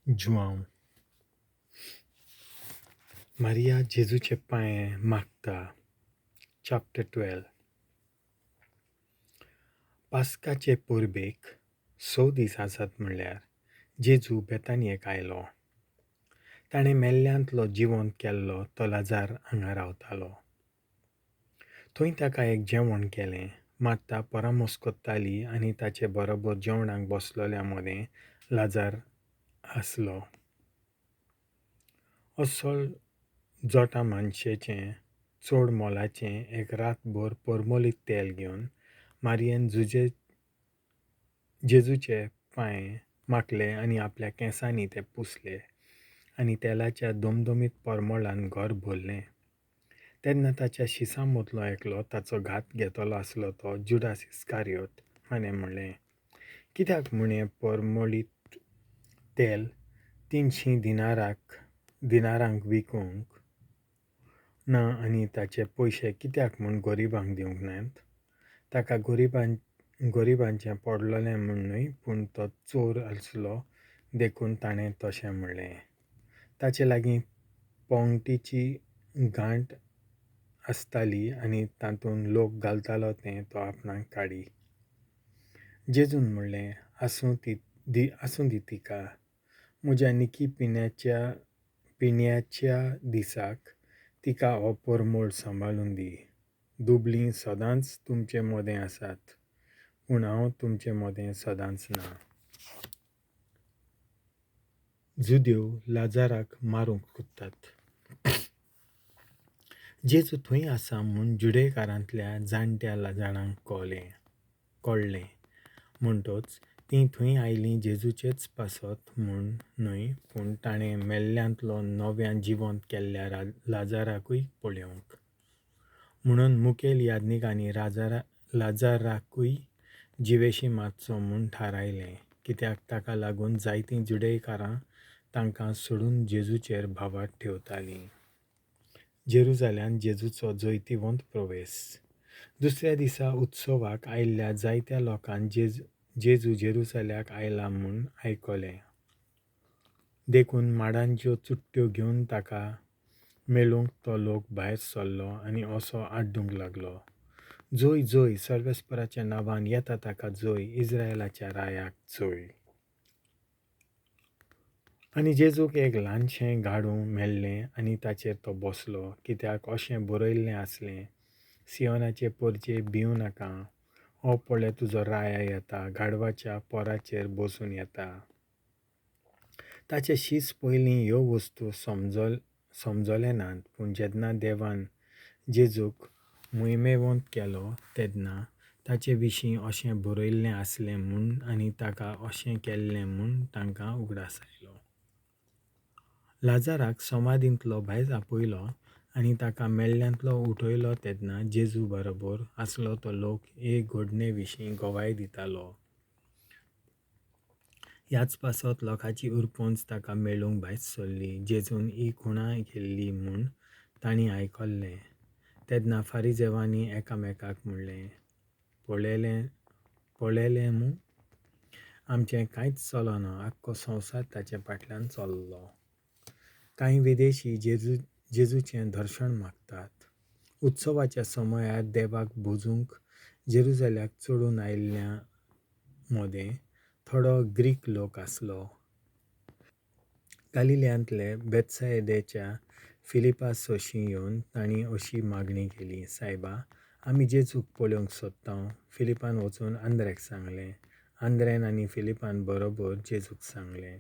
Joao. Maria जेजूचे पांये मागता. चॅप्टर 12. पास्काचे परबेक 6 दीस आसात म्हणल्यार जेजू बेतानियेक आयलो. ताणें मेल्ल्यांतलो जिवंत केल्लो तो लाजार हांगा रावतालो. थंय ताका एक जेवण केलें. मात्ता परामोस कोत्ताली आनी ताचे बरोबर जेवणाक बसलोल्या मदें लाजार आसलो. असोल जोटा मानशेचें चड मोलाचें एक रातभर परमोलीत तेल घेवन मारियेन जेजूचे पांये माखले आनी आपल्या केंसांनी ते पुसले आनी तेलाच्या दमदमीत परमळान घर भरलें. तेन्ना ताच्या शिसां मदलो एकलो ताचो घात घेतलो आसलो तो जुडास इस्कारियोत हाणें म्हणलें, कित्याक म्हूण हें परमळीत तेल 300 दिनारांक विकूंक ना आनी ताचे पयशे कित्याक म्हूण गरिबांक दिवंक नात? ताका गरिबांचें पडलोलें म्हूण न्हय, पूण तो चोर आसलो देखून ताणें तशें म्हणलें. ताचे लागीं पोंगटीची गांठ आसताली आनी तातूंत लोक घालतालो तें तो आपणाक काडी. जेजून म्हणलें, आसूं दी तिका. म्हज्या निकी पिण्याच्या दिसाक तिका हो परमळ सांबाळून दी. दुबळीं सदांच तुमचे मदें आसात, पूण हांव तुमचे मदें सदांच ना. जुदेव लाजाराक मारूंक सोदतात. जेजू थंय आसा म्हूण जुडेकारांतल्या जाणट्या जाणांक कळ्ळें. म्हणटच तीं थंय आयलीं जेजूचेच पासत म्हूण न्हय, पूण ताणें मेल्ल्यांतलो नव्यान जिवंत केल्ल्या लाजाराकूय पळोवंक. म्हणून मुखेल याज्ञिकांनी लाजाराकूय जिवेशी मारचो म्हूण थारायलें, कित्याक ताका लागून जायतीं जुडेकारां तांकां सोडून जेजूचेर भावार्थ ठेवतालीं. जेरुजाल्यांत जेजूचो जैतिवंत प्रवेश. दुसऱ्या दिसा उत्सवाक आयिल्ल्या जायत्या लोकांक जेजू जेरुजाल्याक आयला म्हूण आयकलें. देखून माडांच्यो चुट्ट्यो घेवन ताका मेळूंक तो लोक भायर सरलो आनी असो आड्डूंक लागलो, जोय जोय, सर्वेस्पराच्या नांवान येता ताका जोय, इस्रायलाच्या रायाक जोय. आनी जेजूक एक ल्हानशें गाडूं मेळ्ळें आनी ताचेर तो बसलो, कित्याक अशें बरयल्लें आसलें, सियोनाचे परजे भिवं नाका, हो पळय तुजो राया येता, गाडवाच्या पोराचेर बसून येता. ताचे शीस पयलीं ह्यो वस्तू समजले नात, पूण जेन्ना देवान जेजूक मोहिमेवंत केलो तेन्ना ताचे विशीं अशें बरयल्लें आसलें म्हूण आनी ताका अशें केल्लें म्हूण तांकां उगडास आयलो. लाजाराक समाधींतलो भायर आपयलो आनी ताका मेल्ल्यांतलो उठयलो तेन्ना जेजू बरोबर आसलो तो लोक हे घडणे विशीं गवाय दितालो. ह्याच पासत लोकांची उरपंच ताका मेळूंक भायर सरली. जेजून ही खुणा केल्ली म्हूण तांणी आयकल्लें. तेन्ना फारिजेवांनी एकामेकाक म्हणलें, पळयलें मूं, आमचें कांयच चलना, आख्खो संवसार ताचे फाटल्यान चल्लो. कांय विदेशी जेजूचें दर्शन मागतात. उत्सवाच्या समयार देवाक भजूंक जेरुजाल्याक चडून आयिल्ल्या मदें थोडो ग्रीक लोक आसलो. गालिल्यांतले बेतसायदेच्या फिलिपा सोशीं येवन तांणी अशी मागणी केली, सायबा, आमी जेजूक पळोवंक सोदता. फिलिपान वचून आंद्रेक सांगलें. आंद्रेन आनी फिलिपान बरोबर जेजूक सांगलें.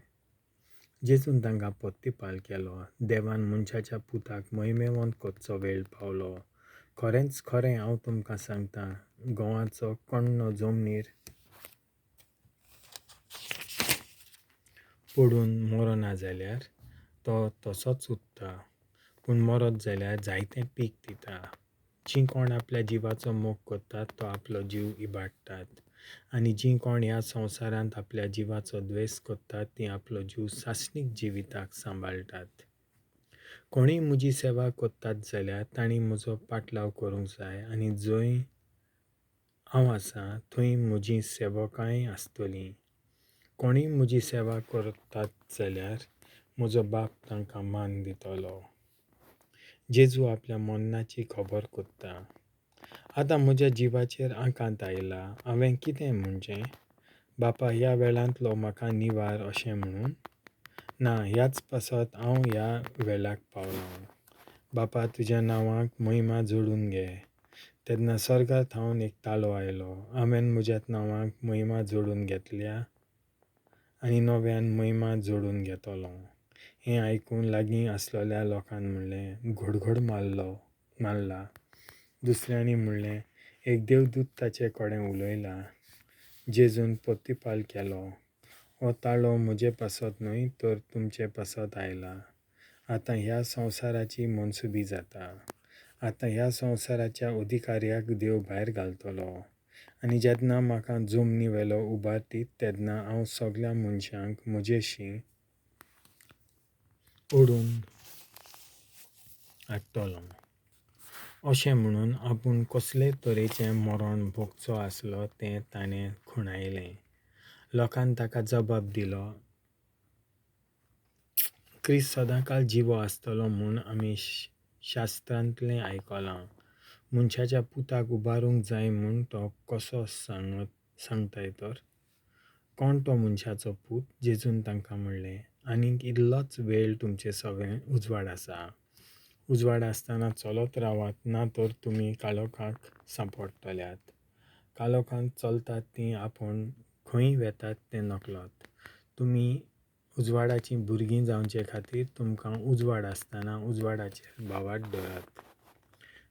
जेजून तांकां प्रतिपाल केलो, देवान मनशाच्या पुताक मोहिमेवंत करचो वेळ पावलो. खरेंच खरें हांव तुमकां सांगता, गोवाचो कण्णो जमनीर पडून मरना जाल्यार तो तसोच उरता, पूण मरत जाल्यार जायतें पीक दिता. जीं कोण आपल्या जिवाचो मोग करतात तो आपलो जीव इबाडटात, आनी जीं कोण ह्या संवसारांत आपल्या जिवाचो द्वेस करतात तीं आपलो जीव सासणीक जिविताक सांबाळटात. कोणूय म्हजी सेवा करतात जाल्यार तांणी म्हजो पाटलाव करूंक जाय, आनी जंय हांव आसा थंय म्हजीं सेवकांय आसतलीं. कोणूय म्हजी सेवा करतात जाल्यार म्हजो बाप तांकां मान दितलो. जेजू आपल्या मरणाची खबर कोत्ता. आतां म्हज्या जिवाचेर आकांत आयला. हांवें कितें म्हणचें? बापा, ह्या वेळांतलो म्हाका निवार अशें म्हणून? ना, ह्याच पासत हांव ह्या वेळाक पावलां. बापा, तुज्या नांवाक महिमा जोडून घे. तेन्ना स्वर्गा थावन एक ताळो आयलो, हांवें म्हज्या नांवाक महिमा जोडून घेतल्या आनी नव्यान महिमा जोडून घेतलो. हें आयकून लागीं आसलेल्या लोकान म्हणलें, घडघड मारला. दुसऱ्यांनी म्हणलें, एक देवदूत ताचे कडेन उलयला. जेजून प्रतिपाल केलो, हो ताळो म्हजे पासत न्हय तर तुमचे पासत आयला. आतां ह्या संवसाराची मनसुबी जाता. आतां ह्या संवसाराच्या अधिकाऱ्याक देव भायर घालतलो. आनी जेन्ना म्हाका जमनी वेलो उबारतीत तेन्ना हांव सगल्या मनशांक म्हजेशी ओडून हाडटलो. अशें म्हणून आपूण कसले तरेचें मरण भोगचो आसलो तें ताणें खुणायलें. लोकान ताका जबाब दिलो, क्रिस्त सदांकाळ जिवो आसतलो म्हूण आमी शास्त्रांतलें आयकलां. मनशाच्या पुताक उबारूंक जाय म्हूण तो कसो सांगताय तर? कोण तो मनशाचो पूत? जेजून तांकां म्हणलें, आनीक इल्लोच वेळ तुमचे सगळें उजवाड आसा. उजवाड आसतना चलत रावात, ना तर तुमी काळोखाक सांपडटल्यात. काळोखांत चलतात तीं आपूण खंय वेतात तें नकळत. तुमी उजवाडाचीं भुरगीं जावचे खातीर तुमकां उजवाड आसतना उजवाडाचेर भावार्थ धरात.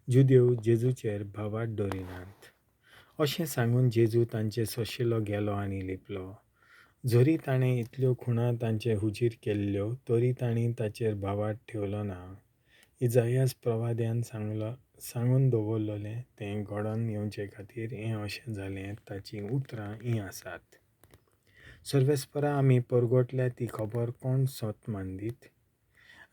जुदेव जेजूचेर भावार्थ धरिनात. अशें सांगून जेजू तांचे सोशिलो गेलो आनी लिपलो. जरी ताणें इतल्यो खुणा तांचे हुजीर केल्ल्यो तरी तांणी ताचेर भावार्थ ठेवलो ना. इजायास प्रवाद्यान सांगून दवरलेलें तें घडोवन येवचे खातीर हें अशें जालें. ताचीं उतरां हीं आसात, सर्वेस्परा आमी परगटल्या ती खबर कोण सत मानदीत?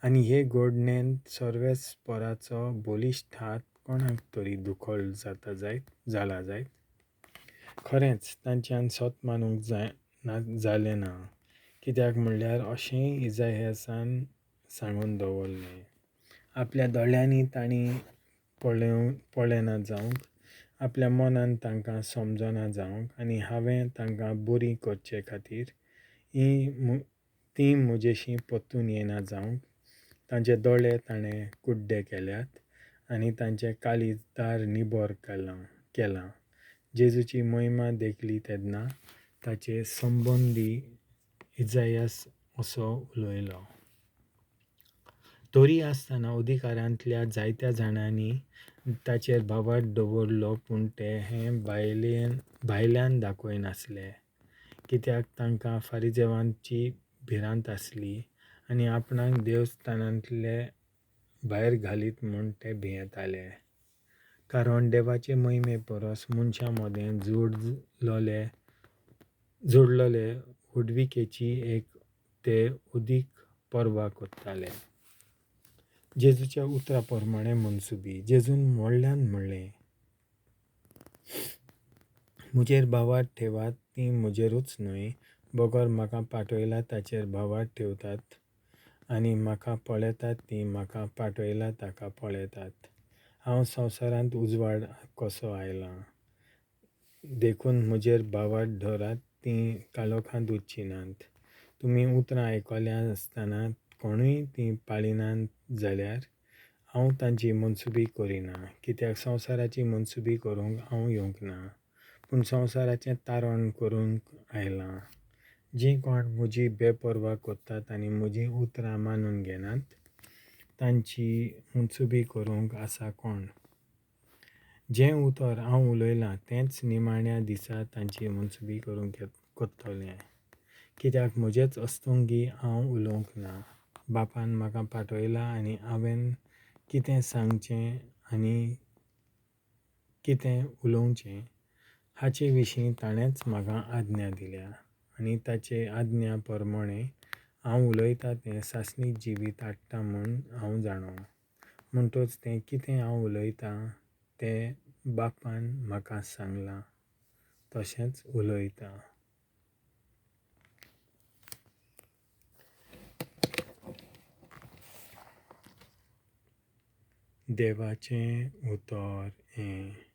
आनी हे घडणेंत सर्वेस्पराचो बलिश्ट हात कोणाक तरी दुखल जाता जायत जाला जायत? खरेंच तांच्यान सत मानूंक जालें ना. कित्याक म्हणल्यार अशेंय इजायासान सांगून दवरलें, आपल्या दोळ्यांनी तांणी पळयना जावंक, आपल्या मनान तांकां समजना जावंक, आनी हांवें तांकां बरीं करचे खातीर तीं म्हजेशी परतून येना जावंक, तांचे दोळे ताणें कुड्डे केल्यात आनी तांचें काळीज दार निबर केलां. जेजूची महिमा देखली तेन्ना ताचे संबंदी इजायास असो उलयलो. तरी आसतना अधिकारांतल्या जायत्या जाणांनी ताचेर भावार्थ दवरलो, पूण ते हें भायल्यान दाखयनासले, कित्याक तांकां फारिजेवांची भिरांत आसली आनी आपणाक देवस्थानांतले भायर घालीत म्हूण ते भियेताले. कारण देवाचे महिमे परस मनशां मदें जोडलेले व्हडविकेची एक ते अदीक पर्वा करताले. जेजूच्या उतरा प्रमाणें मनसुबी. जेजून व्हडल्यान म्हणलें, म्हजेर भावार्थ ठेवात तीं म्हजेरूच न्हय, बगर म्हाका पाठयला ताचेर भावार्थ ठेवतात, आनी म्हाका पळयतात तीं म्हाका पाठयला ताका पळयतात. हांव संवसारांत उजवाड कसो आयला, देखून म्हजेर भावार्थ धरात तीं काळोखांत उरचीं नात. तुमी उतरां आयकल्या आसतना कोणूय तीं पाळिनात जाल्यार हांव तांची मनसुबी करिना, कित्याक संवसाराची मनसुबी करूंक हांव येवंक ना, पूण संवसाराचें तारण करूंक आयलां. जीं कोण म्हजी बेपर्वा करतात आनी म्हजीं उतरां मानून घेनात तांची मनसुबी करूंक आसा कोण? जें उतर हांव उलयलां तेंच निमाण्या दिसा तांची मनसुबी करूंक करतलें, कित्याक म्हजेच अस्तंगी हांव उलोवंक ना. बापान म्हाका पाठयला आनी हांवें कितें सांगचें आनी कितें उलोवचें हाचे विशीं ताणेंच म्हाका आज्ञा दिल्या, आनी ताचे आज्ञा प्रमाणें हांव उलयतां तें सासणीक जिवीत हाडटा म्हूण हांव जाणो. म्हणटच तें कितें हांव उलयतां तें बापान म्हाका सांगलां तशेंच उलयतां. देवाचें उतर हें.